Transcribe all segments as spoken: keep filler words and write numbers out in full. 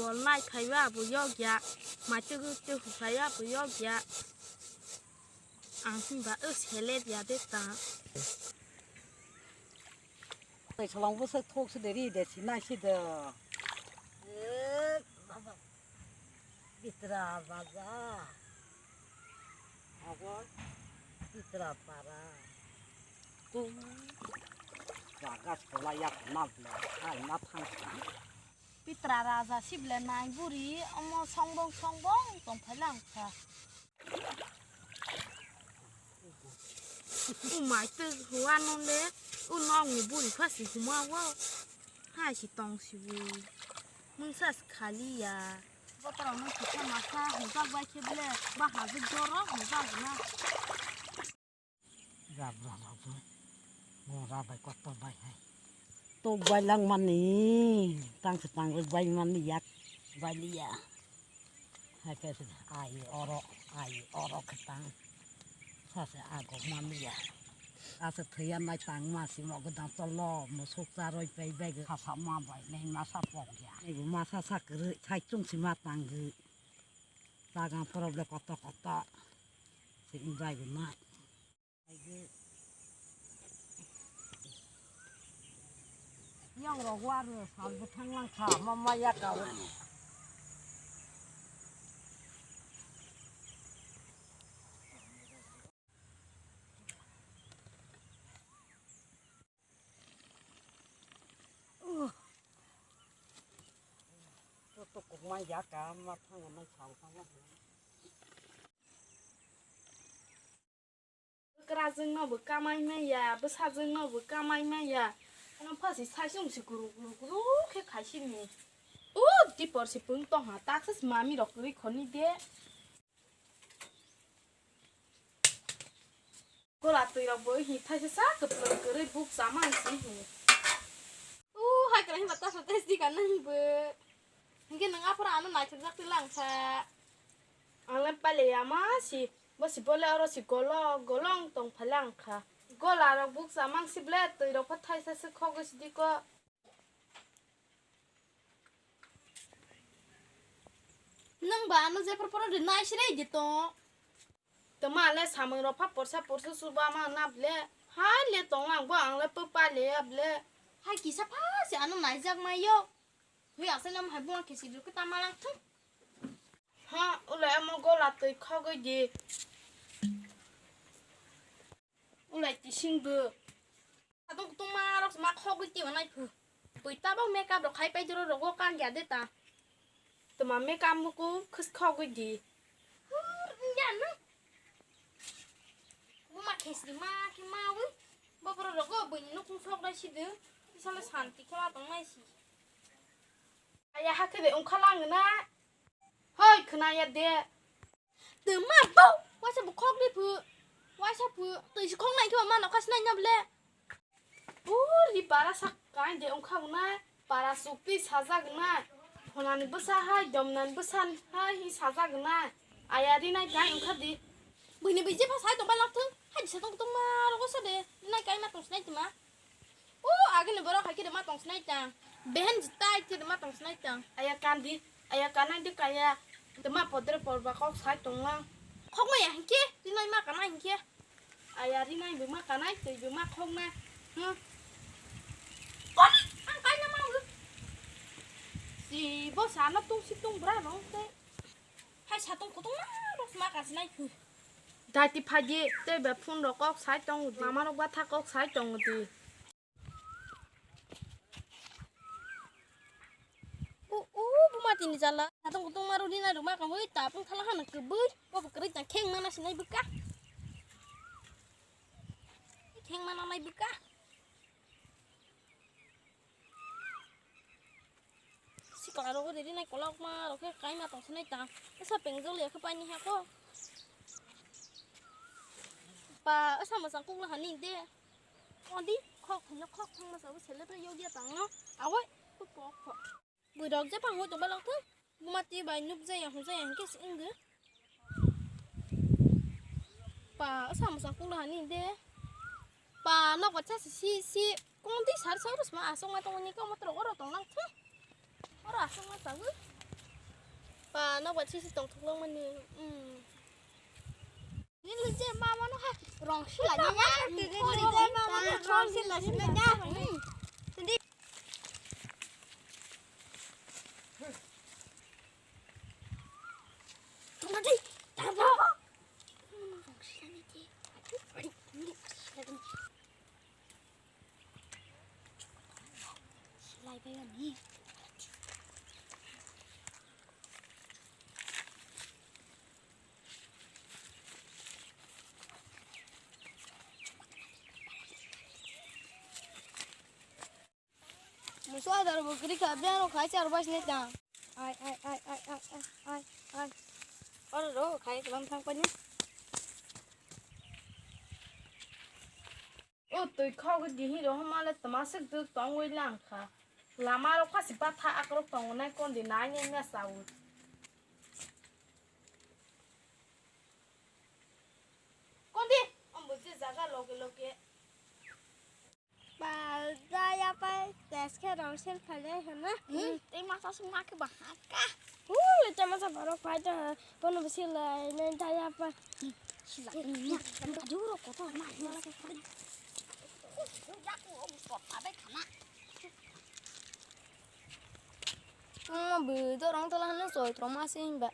Kol nai phaiba bo yok ya. Mai twi twi huphaiba bo yok ya. Ang hinba o selet ya de ta. Tei solang bwswk thok se de ri de sinai si de. Eh, baba. Pitra raja. Abo pitra para. Tu. Jaga sola ya na bla. Hai na thang. Pitra raja sible nai buri omo songbong songbong tong phai lang kha. Umai twi hua nonde, u nokni buri pha si huma o. Hai si tong si bo. Mungsa si khali ya. Botorok no kisa masa hujak bai khe ble, ba hajik joro hujak na. Rab, rab, rab, rab. Mo rab bai kotor bai hai. Tok bai lang mani, tang se tang bai mani yak bai liya. Hai khe se ai oro, ai oro khe tang. Sa se agok mani ya. Asa thwiya nai tang ma si mo gdang tolo, mo suk charoi pai bai ge. Sa sa ma bai nai ma sa pok ya. Ego ma sa sa kwrwi, sai chung si ma tang ge. Bagan problem kotor kotor. Se enjoy gwnai. Yang rok war sal bwthang lang kha, ma ma ya ka. Kokma ya ka ma thang ma chang thang. Kwrajwng no bo kamai maya, bwsajwng no bo kamai maya. Ano phasi sai sung si guru guru guru khe khai sini. O dipor si pung tong ha, taksa si mami rok kwrwi khoni de. Gola twi rok bo hi thaisa sa kwplwng kwrwi buk chama si hi. O hai kwrwi hima tasa testi ka nang bo. Hinkhe nwng aphuru ano naithokjak twi lang kha. Ang le pale ya ma si, bo si bole oro si golo, golong tong phale ang kha. Gola rok bukcha mang si ble, twi rok pha thaisa se khogwi si di ko. Nwng ba ano jephru phuru rinai si rei di to. Tma le samung rok pha porsa porsa suba ma na ble. Hai le tong ang bo ang le pw pale ya ble. Hai kisa pha se ano naijak mai yo. Hui asai nam hai buma kisi rok ta ma lang thung. Ha, ulai amo gola twi khogwi di. Ulai tising bo. Satung kutung ma rok ma khogwi ti manai phu. Bui tabok makeup rok khai pai doro rogo kang ya de ta. Tuma makeup muku khus khogwi di. Hur, ya no. Buma khesri ma khe ma wi. Bopro rogo bui nukung sok dai si de. Isale santi khe ma tong nai si. Aya hakhe de ungkha lang na. Hoi, khwnaya de. Twi ma bo, waisa bo khok di phu. Waisa phu. Twi si khok nai khe ma nokha sinai na ble. Uri para sak kai de ungkha bo nai. Para sukti sajak nai. Phonani bwsa hai, domnani bwsa hai hi sajak nai. Ayari nai kai ungkha di. Buini bui jepha sai tong bai lak thung. Hai di sa tong tong ma rogo sa de. Nai kai ma tong sinai tuma. O agini borok hai khe rwma tong sinai tang. Behen jitai khe rwma tong sinai tang. Aya kandi, aya kanai de kaya. Rwma podre porba kok sai tong lang. Khok maya hinkhe, rinai ma kanai hinkhe. Aya rinai bo ma kanai, twi bo ma khok na. Hmm. Kon, ang kai na ma wi. Si bo sana tung si tung bra rong te. Hai satung kutung ma rok ma ka sinai phu. Dati phaji tei be phone rok kok sai tongo di. Mama rok batha kok sai tongo di. O, o, buma tini jala. Satung kutung ma rok rinai rok ma ka hui tapung thala hana kwbui. Bo bo kwrwi tang kheng mana sinai bwkha. Kheng mana nai bwkha. Sikla rogo de rinai kolok ma rok khe kaima tong sinai ta. Esa pengjol ya khe paini ha ko. Pa esa masang kukla hani de. Odi khok thangno khok thang masa bo sele to yog ya tang no. Awai ko ko ko. Bui rok je phang hoi tong balok thung. Buma twi bai nuk jaya hung jaya hingke se wngdi. Pa, o samsa kula hani de. Pa, nok bacha si, si, si. Kung twi sar sar sma asok ma tong ni ka motor oro tong nang thung. Oro asok ma tagwi. Ba, nok bai sisi tongthok langmani. Hmm. Nini je mama no ha rong sila ni ya. Nini je mama no rong sila sila ya. Hmm. Tadi. Tadi. Tadi. Rong sila ni je. Silai bai ani. Musu adar bo kiri kha, biang rok khai char bai sinai ta. Ai, ai, ai. Oro ro khai klam thang pani. O twi khok di hi ro male tma sik du tong wi lang kha. Lama rok pha si ba tha ak rok tong nai kon di nai nai na sa u. Kon di, om bo je jaga loge loge. Ba, jaya pai, tes khe rong sel phai jai hana. Hmm, tei masa sung ma khe ba ha ka. Hu, le tei masa borok phai ta, bono bisi lai, ne jaya pai. Sila, ya, juro kotor ma, ma. Ya ko, ko, ko, ko, ko. Hmm, bi, dorong tola hana soi, tro ma sing ba.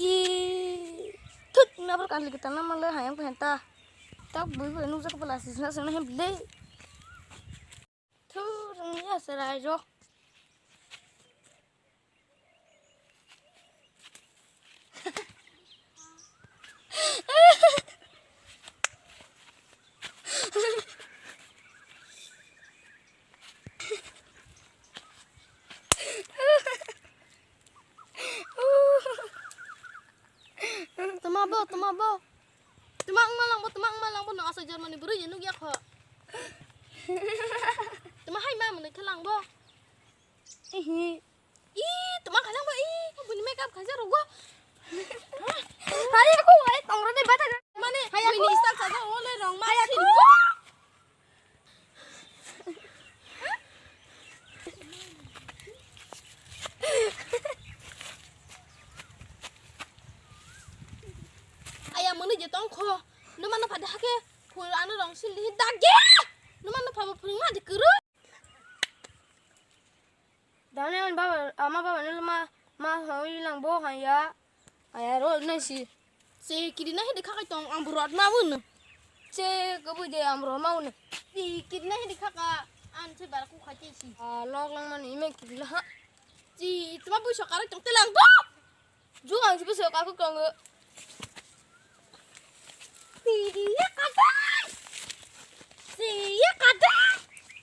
I thut, nabor kan lagi tanam malah hayang pengen ta. Tak bui bui nujak pala sisna sena hem le. Thur, ya serai jo. Tama bo, tama bo. Tama wngma lang bo, tama wngma lang bo, no asa Germany bwrwi je nukya kho. Tama hai ma mwnwi khe lang bo. Ihi. Ih, tama khalang ba, ih, bini makeup khaisa rogo. Hai, aku wai tongroni bata. Mane, hai, aku. Bini style khaisa, ole rong ma. Hai, aku. Aya, mani je tong kho. Numa no phade hake, phul ano rong sil di dage. Numa no phabo phul ma de kuru. Dane on baba, ama baba nilo ma, ma hoi lang bo haya. Aya ro na si. Se kiri na hede khakai tong ang burot ma wun. Se kabu de ang burot ma wun. Di kiri na hede khaka an se bar ku khati si. Ah, lok lang mani ime kiri la ha. Si tuma bu sokara tong telang bo. Ju ang sibu se kaku kong. Siya kadai. Siya kadai.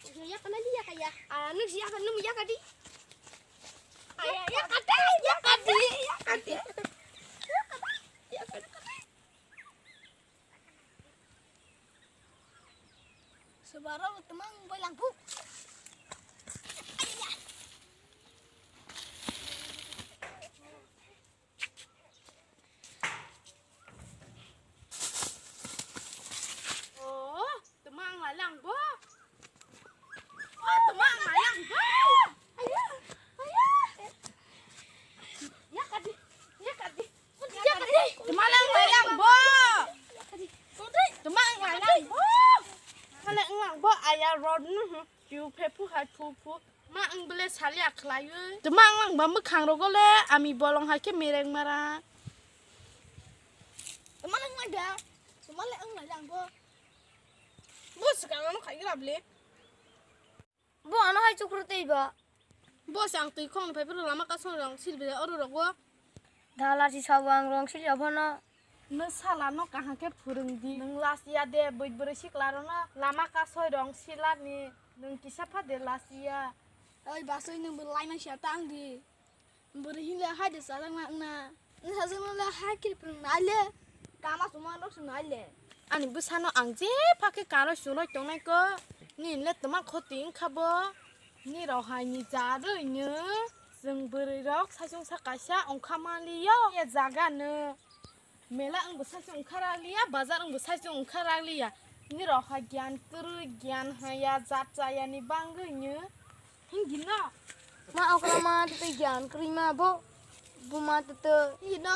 Siya kana dia kaya. Anu siya kanu ya kadi. Aya ya kadai ya kadi ya kadi. Ya kadai ya kadai. Sebaro temang boy langkuk. Oh, temang lalang bo. Oh, temang lalang bo. Ayo, ayo. Ya kadi, ya kadi. Temang lalang bo. Temang lalang bo. Malang bo aya rod nu. Kiu phe phu hai phu phu. Ma ang bele salia khlaiwi. Tma ang ba mwkhang rogo le ami bolong hai khe mereng mara. Tma nang mai da. Tma le ang lai lang bo. Bo swkang ano khai gra bele. Bo ano hai chukru tei ba. Bo se ang twi khong phai phuru lama kasong rong sil bele oru rogo. Dala si sabo ang rong sil ya bono. Nwng sala no kaham khe phwrwng di. Nwng last ya de bwit bwrwi sikla rok no lama kasoi rong sila ni. Nwng kisa pha de last ya. Oi basoi nwng bo laimang sia tang di. Bwrwi hinle hai de sajak na wngna. Nwng sajak no le hai khe phwrwng nai le. Kama suma rok se nai le. Ani bwsa no ang je pha khe karo chulai tongnai ko. Nini le tma khoti wngkha bo. Ni rok hai ni cha rwi no. Chwng bwrwi rok saichung sa kaisa wngkha mali yo. Ye jaga no. Mela wngbo saichung wngkha raliya, bazar wngbo saichung wngkha raliya. Nirok ha gyan kwrwi, gyan haya, jat chayani bangwi nw. Hingi no. Ma okra ma tete gyan kwrwi ma bo. Bo ma tete. Hingi no.